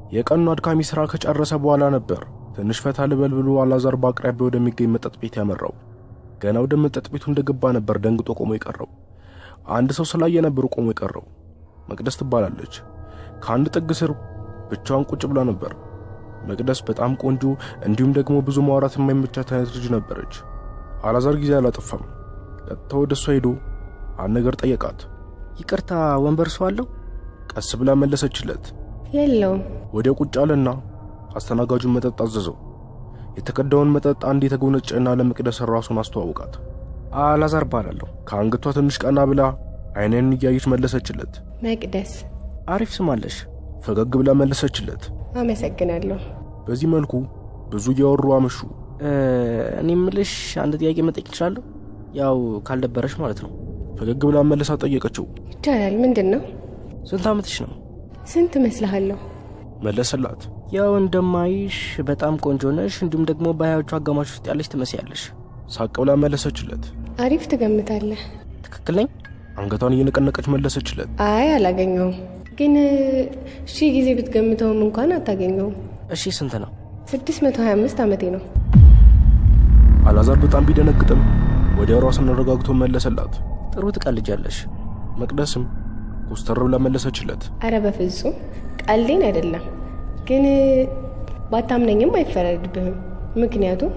የቀኑ አድካሚ ሥራ ከጨረሰ በኋላ ነበር ትንሽ ፈታ ልበል ብሎ አላዛር በአቅራቢያ ወደሚገኝ መጠጥ ቤት ያመራው። ገና ወደ መጠጥ ቤቱ እንደገባ ነበር ደንግጦ ቆሞ የቀረው። አንድ ሰው ስላየ ነበር ቆሞ የቀረው። መቅደስ ትባላለች። ከአንድ ጥግ ስር ብቻዋን ቁጭ ብላ ነበር። መቅደስ በጣም ቆንጆ እንዲሁም ደግሞ ብዙ ማውራት የማይመቻት አይነት ልጅ ነበረች። አላዛር ጊዜ አላጠፋም። ቀጥታ ወደ እሷ ሄዶ አንድ ነገር ጠየቃት። ይቅርታ፣ ወንበር ሰው አለው? ቀስ ብላ መለሰችለት። የለውም። ወዲያው ቁጭ አለና አስተናጋጁን መጠጥ አዘዘው። የተቀዳውን መጠጥ አንድ የተጎነጨና ለመቅደስ ራሱን አስተዋወቃት። አላዛር እባላለሁ። ከአንገቷ ትንሽ ቀና ብላ አይኔን እያየች መለሰችለት። መቅደስ። አሪፍ ስም አለሽ። ፈገግ ብላ መለሰችለት። አመሰግናለሁ። በዚህ መልኩ ብዙ እያወሩ አመሹ። እኔ የምልሽ አንድ ጥያቄ መጠየቅ እችላለሁ? ያው ካልደበረሽ ማለት ነው። ፈገግ ብላ መለሳ ጠየቀችው። ይቻላል። ምንድን ነው? ስንት ዓመትሽ ነው? ስንት እመስልሃለሁ? መለሰላት። ያው እንደማይሽ በጣም ቆንጆ ነሽ፣ እንዲሁም ደግሞ በ20ዎቹ አጋማሽ ውስጥ ያለሽ ትመስያለሽ። ሳቅ ብላ መለሰችለት። አሪፍ ትገምታለህ። ትክክል ነኝ? አንገቷን እየነቀነቀች መለሰችለት። አይ አላገኘውም፣ ግን 1000 ጊዜ ብትገምተውም እንኳን አታገኘውም። እሺ ስንት ነው? 625 ዓመቴ ነው። አላዛር በጣም ቢደነግጥም ወዲያው ራሱን አረጋግቶ መለሰላት። ጥሩ ትቀልጃለሽ። መቅደስም ኮስተር ብላ መለሰችለት። አረ በፍጹም ቀልዴን አይደለም፣ ግን ባታምነኝም አይፈረድብህም። ምክንያቱም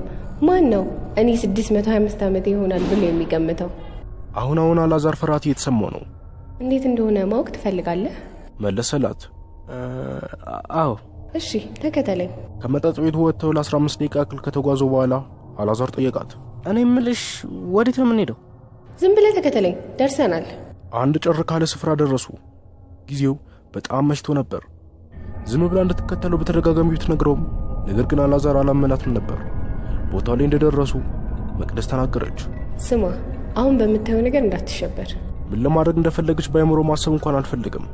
ማን ነው እኔ 625 ዓመቴ ይሆናል ብሎ የሚገምተው? አሁን አሁን አላዛር ፍርሃት እየተሰማው ነው። እንዴት እንደሆነ ማወቅ ትፈልጋለህ? መለሰላት። አዎ። እሺ ተከተለኝ። ከመጠጥ ቤቱ ወጥተው ለ15 ደቂቃ ያክል ከተጓዙ በኋላ አላዛር ጠየቃት። እኔ የምልሽ ወዴት ነው የምንሄደው? ዝም ብለህ ተከተለኝ፣ ደርሰናል። አንድ ጭር ካለ ስፍራ ደረሱ። ጊዜው በጣም መሽቶ ነበር። ዝም ብላ እንድትከተለው በተደጋጋሚ ብትነግረውም ነገር ግን አላዛር አላመናትም ነበር። ቦታው ላይ እንደደረሱ መቅደስ ተናገረች። ስማ፣ አሁን በምታየው ነገር እንዳትሸበር። ምን ለማድረግ እንደፈለገች በአእምሮ ማሰብ እንኳን አልፈልግም።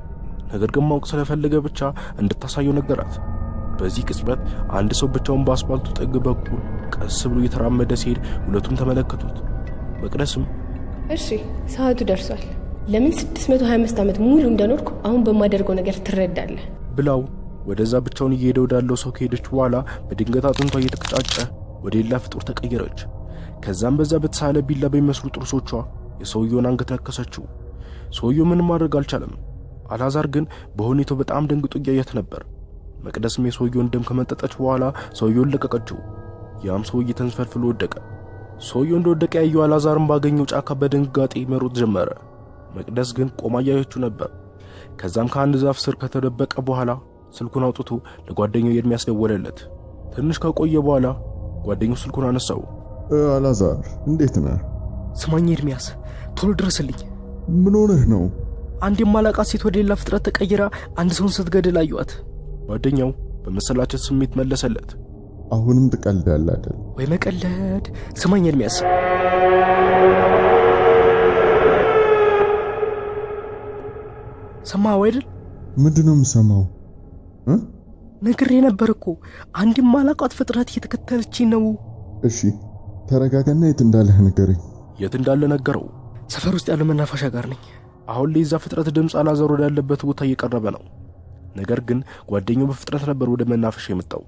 ነገር ግን ማወቅ ስለፈለገ ብቻ እንድታሳየው ነገራት። በዚህ ቅጽበት አንድ ሰው ብቻውን በአስፓልቱ ጥግ በኩል ቀስ ብሎ እየተራመደ ሲሄድ ሁለቱም ተመለከቱት። መቅደስም እሺ ሰዓቱ ደርሷል። ለምን 625 ዓመት ሙሉ እንደኖርኩ አሁን በማደርገው ነገር ትረዳለህ ብላው ወደዛ ብቻውን እየሄደ ወዳለው ሰው ከሄደች በኋላ በድንገት አጥንቷ እየተቀጫጨ ወደ ሌላ ፍጡር ተቀየረች። ከዛም በዛ በተሳለ ቢላ በሚመስሉ ጥርሶቿ የሰውየውን አንገት ነከሰችው። ሰውየው ምንም ማድረግ አልቻለም። አላዛር ግን በሁኔታው በጣም ደንግጦ እያያት ነበር። መቅደስም የሰውየውን ደም ከመጠጠች በኋላ ሰውየውን ለቀቀችው። ያም ሰውዬ ተንፈልፍሎ ወደቀ። ሰውየው እንደወደቀ ያየው አላዛርም ባገኘው ጫካ በድንጋጤ መሮጥ ጀመረ። መቅደስ ግን ቆማ እያየችው ነበር። ከዛም ከአንድ ዛፍ ስር ከተደበቀ በኋላ ስልኩን አውጥቶ ለጓደኛው ኤርሚያስ ደወለለት። ትንሽ ከቆየ በኋላ ጓደኛው ስልኩን አነሳው። አላዛር እንዴት ነህ? ስማኝ ኤርሚያስ፣ ቶሎ ድረስልኝ። ምን ሆነህ ነው? አንድ የማላውቃት ሴት ወደ ሌላ ፍጥረት ተቀይራ አንድ ሰውን ስትገድል አየኋት። ጓደኛው በመሰላቸት ስሜት መለሰለት። አሁንም ትቀልዳለህ አይደል? ወይ መቀለድ! ስማኝ ኤርሚያስ፣ ሰማኸው አይደል? ምንድን ነው የምሰማው? ነግሬ ነበር እኮ አንድ የማላውቃት ፍጥረት እየተከተለችኝ ነው። እሺ ተረጋጋና የት እንዳለህ ንገረኝ። የት እንዳለ ነገረው። ሰፈር ውስጥ ያለው መናፈሻ ጋር ነኝ። አሁን ላይ የዛ ፍጥረት ድምፅ አላዛር ወዳለበት ቦታ እየቀረበ ነው። ነገር ግን ጓደኛው በፍጥነት ነበር ወደ መናፈሻ የመጣው።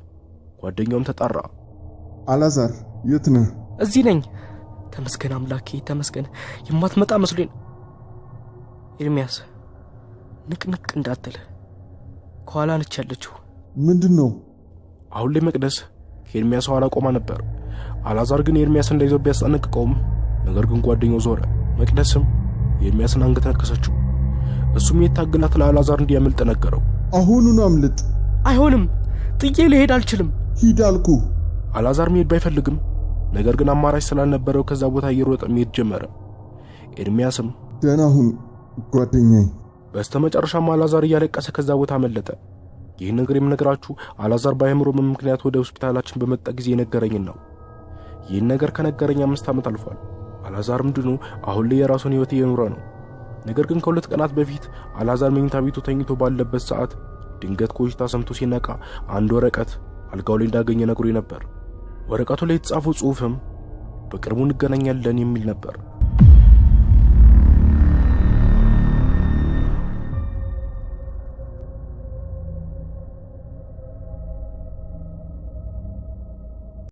ጓደኛውም ተጣራ። አላዛር የት ነህ? እዚህ ነኝ። ተመስገን አምላኬ ተመስገን። የማትመጣ መስሎኝ። ኤርሚያስ ንቅንቅ እንዳትል፣ ከኋላ ነች ያለችው። ምንድን ነው? አሁን ላይ መቅደስ ከኤርሚያስ ኋላ ቆማ ነበር። አላዛር ግን ኤርሚያስ እንዳይዘው ቢያስጠነቅቀውም ነገር ግን ጓደኛው ዞረ። መቅደስም የኤርሚያስን አንገት ነከሰችው። እሱም የታገላት ለአላዛር እንዲያመልጥ ነገረው። አሁኑን አምልጥ! አይሆንም፣ ጥዬ ልሄድ አልችልም። ሂድ አልኩህ። አላዛር መሄድ ባይፈልግም ነገር ግን አማራጭ ስላልነበረው ከዛ ቦታ እየሮጠ መሄድ ጀመረ። ኤርሚያስም ደህና ሁን ጓደኛዬ። በስተመጨረሻም አላዛር እያለቀሰ ከዛ ቦታ አመለጠ። ይህን ነገር የምነግራችሁ አላዛር በአእምሮ ምክንያት ወደ ሆስፒታላችን በመጣ ጊዜ የነገረኝን ነው። ይህን ነገር ከነገረኝ 5 ዓመት አልፏል። አላዛርም ድኖ አሁን ላይ የራሱን ሕይወት እየኖረ ነው። ነገር ግን ከ2 ቀናት በፊት አላዛር መኝታ ቤቱ ተኝቶ ባለበት ሰዓት ድንገት ኮሽታ ሰምቶ ሲነቃ አንድ ወረቀት አልጋው ላይ እንዳገኘ ነግሮኝ ነበር። ወረቀቱ ላይ የተጻፈው ጽሑፍም በቅርቡ እንገናኛለን የሚል ነበር።